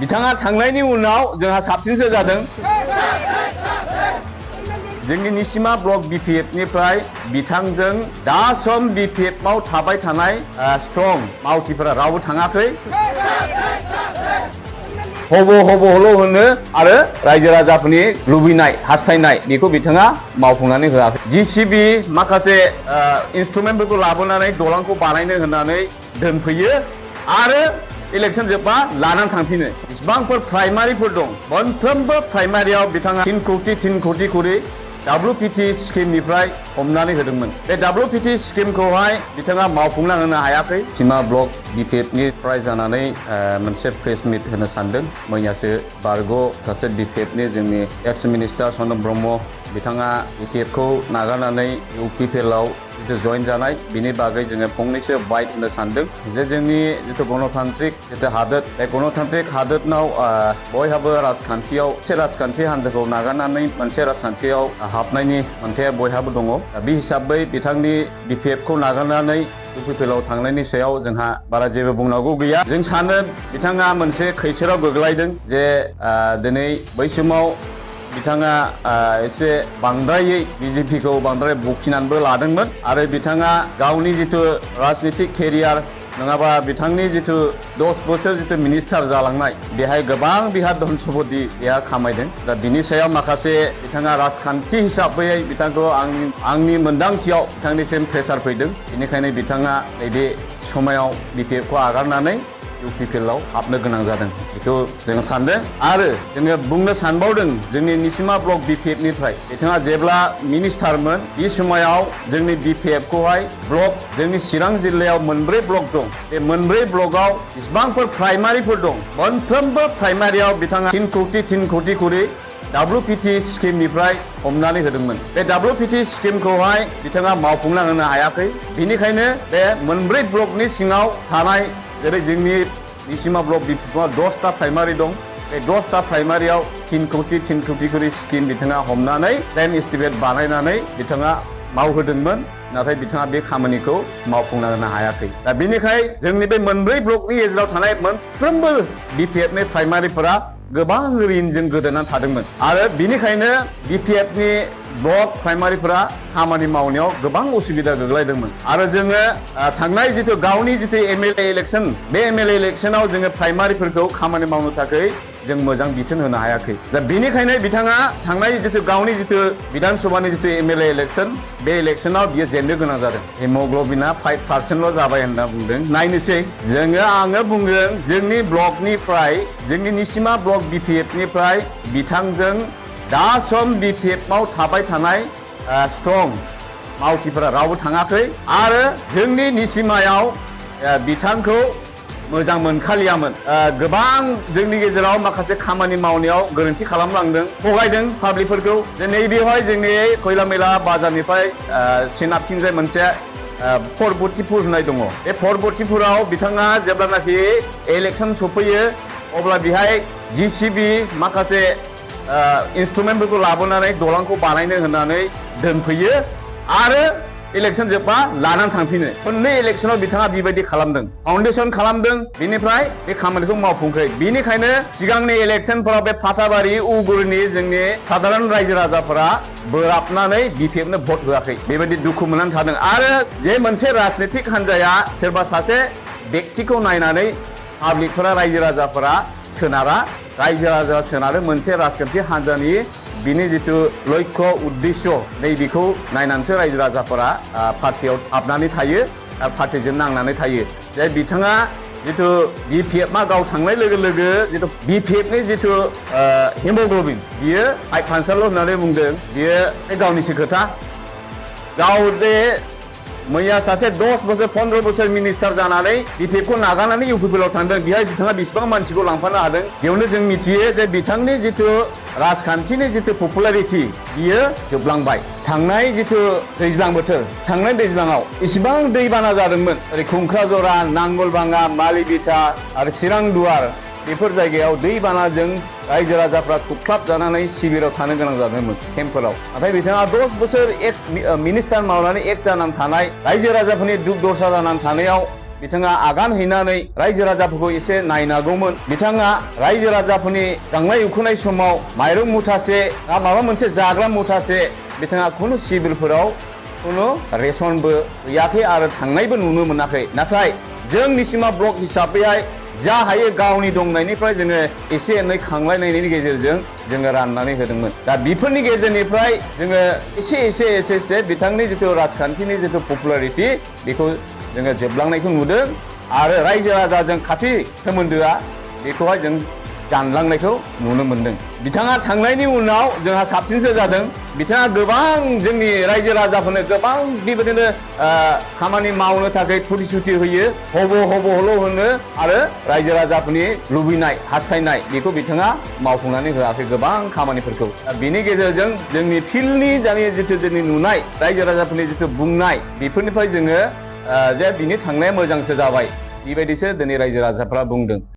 बिथाङा थांनायनि उनाव जोंहा साबसिनसो जादों। जोंनि निसिमा ब्लक BPF-निफ्राय बिथांजों दा सम BPF-आव थाबाय थानाय स्ट्रं मावथिफोरा रावबो थाङाखै। हल' होनो आरो रायजो राजाफोरनि लुबैनाय हास्थायनाय बेखौ बिथाङा मावफुंनानै होआखै। GCB माखासे इन्सट्रुमेन्टफोरखौ लाबोनानै दलांखौ बानायनो होननानै दोनफैयो आरो इलेक्सन जोबबा लानानै थांफिनो। बेसेबांफोर प्राइमारिफोर दं मोनफ्रोमबो प्राइमारियाव बिथाङा 3 कोटि करि WPT स्किमनिफ्राय हमनानै होदोंमोन। बे WPT स्किमखौहाय बिथाङा मावफुंना होनो हायाखै। निसिमा ब्लक BPF-निफ्राय जानानै मोनसे प्रेस मिट होनो सानदों। मैयासो बारग' सासे BPF-नि जोंनि एक्स मिनिस्टार सनम ब्रह्म बिथाङा BPF-खौ नागारनानै UPPL-आव जिथु जइन जानाय बिनि बागै जोङो फंनैसो बाइट होनो सानदों जे जोंनि जिथु गणतान्त्रिक जिथु हादोर बे गणतान्त्रिक हादोरनाव बयहाबो राजखान्थियाव मोनसे राजखान्थि हान्जाखौ नागारनानै मोनसे राजखान्थियाव हाबनायनि मोनथाया बयहाबो दङ। बे हिसाबै बिथांनि BPF-खौ नागारनानै UPPL-आव थांनायनि सायाव जोंहा बारा जेबो बुंनांगौ गैया। जों सानो बिथाङा मोनसे खैसोराव गोग्लैदों जे दिनै बै समाव बिथाङा एसे बांद्रायै BJP-खौ बांद्राय बखिनानैबो लादोंमोन आरो बिथाङा गावनि जिथु राजनीतिक केरियार नङाबा बिथांनि जिथु 10 बोसोर जिथु मिनिस्टार जालांनाय बेहाय गोबां बिहा धन सम्पति बेहा खामायदों। दा बिनि सायाव माखासे बिथाङा राजखान्थि हिसाबै बिथांखौ आंनि मोन्दांथियाव बिथांनिसिम प्रेसार फैदों। बेनिखायनो बिथाङा नैबे समायाव BPF-खौ आगारनानै UPPL-आव हाबनो गोनां जादों बेखौ जों सानदों। आरो जोङो बुंनो सानबावदों जोंनि निसिमा ब्लक BPF-निफ्राय बिथाङा जेब्ला मिनिस्टारमोन बे समाव जोंनि BPF-खौहाय ब्लक जोंनि चिरां जिल्लायाव 4 ब्लक दं। बे 4 ब्लकआव बेसेबांफोर प्राइमारिफोर दं मोनफ्रोमबो प्राइमारियाव बिथाङा 3 कोटि करि WPT स्किमनिफ्राय हमनानै होदोंमोन। बे WPT स्किमखौहाय बिथाङा मावफुंना होनो हायाखै। बेनिखायनो बे 4 ब्लकनि सिङाव थानाय जेरै जोंनि निसिमा ब्लक BPF-आव 10टा प्राइमारि दं। बे 10टा प्राइमारियाव 3 कोटि करि स्किम बिथाङा हमनानै प्लेन एस्टिमेट बानायनानै बिथाङा मावहोदोंमोन। नाथाय बिथाङा बे खामानिखौ मावफुंना होनो हायाखै। दा बेनिखायनो जोंनि बे 4 ब्लकनि गेजेराव थानाय मोनफ्रोमबो BPF-नि प्राइमारिफोरा गोबां ऋणजों गोदोनानै थादोंमोन आरो बिनिखायनो BPF-नि ब्लक प्राइमारिफोरा खामानि मावनायाव गोबां उसुबिदा गोग्लैदोंमोन। आरो जोङो थांनाय जिथु गावनि जिथु MLA इलेक्सन बे MLA इलेक्सनाव जोङो प्राइमारिफोरखौ खामानि मावनो थाखाय जों मोजां बिथोन होनो हायाखै। दा बेनिखायनो बिथाङा थांनाय जिथु गावनि जिथु बिधान सभानि जिथु MLA इलेक्सन बे इलेक्सनाव बियो जेननो गोनां जादों। हेमग्ल'बिना 5% जाबाय होनना बुंदों। नायनोसै आङो बुंगोन जोंनि ब्लकनिफ्राय जोंनि निसिमा ब्लक BPF-निफ्राय बिथांजों दा सम BPF-आव थाबाय थानाय स्ट्रं मावथिफोरा रावबो थाङाखै आरो जोंनि निसिमायाव बिथांखौ मोजां मोनखालियामोन। गोबां जोंनि गेजेराव माखासे खामानि मावनायाव गोरोन्थि खालामलांदों थगायदों पाब्लिकफोरखौ। जे नैबेवहाय जोंनि खैलामैला बाजारनिफ्राय सोनाबथिंजाय मोनसे परबतिपुर होननाय दङ। बे परबतिपुराव बिथाङा जेब्लानाखि इलेक्सन सफैयो अब्ला बेहाय GCB माखासे इन्सट्रुमेन्टफोरखौ लाबोनानै दलांखौ बानायनो होननानै दोनफैयो आरो इलेक्सन जोबबा लानानै थांफिनो। खननै इलेक्सनाव बिथाङा बेबायदि खालामदों। फाउन्डेसन खालामदों बेनिफ्राय बे खामानिखौ मावफुंखै। बेनिखायनो सिगांनि इलेक्सनफोराव बे फाथाबारि उगुरनि जोंनि साधारन रायजो राजाफोरा बोराबनानै BPF-नो भट होआखै। बेबायदि दुखु मोननानै थादों। आरो जे मोनसे राजनीतिक हान्जाया सोरबा सासे व्यक्तिखौ नायनानै पाब्लिकफोरा रायजो राजाफोरा सोनारा। रायजो राजा सोनारो मोनसे राजखान्थि हान्जानि बिनि जिथु लक्ष्य उद्देश्य नैबेखौ नायनानैसो रायजो राजाफोरा पार्टियाव हाबनानै थायो आरो पार्टिजों नांनानै थायो। जे बिथाङा जिथु BPF-आ गाव थांनाय लोगो लोगो जिथु BPF-नि जिथु हेमग्ल'बिन बियो 5% होननानै बुंदों। बियो गावनिसो खोथा। गाव जे मैया सासे 10 बोसोर 15 बोसोर मिनिस्टार जानानै BPF-खौ नागारनानै UPPL-आव थांदों। बेहाय बिथाङा बेसेबां मानसिखौ लांफानो हादों बेयावनो जों मिथियो जे बिथांनि जिथु राजखान्थिनि जिथु पपुलारिटि बियो जोबलांबाय। थांनाय जिथु दैज्लां बोथोर थांनाय दैज्लाङाव इसिबां दैबाना जादोंमोन। ओरै खुंख्राजरा, नांगलबाङा, मालिबिथा आरो चिरांदुवार बेफोर जायगायाव दैबानाजों रायजो राजाफ्रा खुख्लाब जानानै शिबिराव थानो गोनां जादोंमोन केम्पफोराव। नाथाय बिथाङा 10 बोसोर मिनिस्टार मावनानै जानानै थानाय रायजो राजाफोरनि दुख दरसा जानानै थानायाव बिथाङा आगान हैनानै रायजो राजाफोरखौ एसे नायनांगौमोन बिथाङा रायजो राजाफोरनि गांनाय उखैनाय समाव माइरं मुथासे माबा मोनसे जाग्रा मुथासे बिथाङा खुनु सिभिलफोराव खुनु रेसनबो गैयाखै आरो थांनायबो नुनो मोनाखै नाथाय जों निसिमा ब्लक हिसाबैहाय जा हायो गावनि दंनायनिफ्राय जोङो एसे एनै खांलायनायनि गेजेरजों जोङो राननानै होदोंमोन दा बेफोरनि गेजेरनिफ्राय जोङो एसे बिथांनि जिथु राजखान्थिनि जिथु पपुलारिटि बेखौ जोङो जोबलांनायखौ नुदों आरो रायजो राजाजों खाथि सोमोन्दोआ बेखौहाय जों जानलांनायखौ नुनो मोनदों बिथाङा थांनायनि उनाव जोंहा साबसिनसो जादों बिथाङा गोबां जोंनि रायजो राजाफोरनो गोबां बेबायदिनो खामानि मावनो थाखाय प्रतिश्रुति होयो हब' हल' होनो आरो रायजो राजाफोरनि लुबैनाय हास्थायनाय बेखौ बिथाङा मावफुंनानै होआखै गोबां खामानिफोरखौ बिनि गेजेरजों जोंनि फिल्डनि जिथु जोंनि नुनाय रायजो राजाफोरनि जिथु बुंनाय बेफोरनिफ्राय जोङो जे बिनि थांनाया मोजांसो जाबाय बेबायदिसो दिनै रायजो राजाफ्रा बुंदों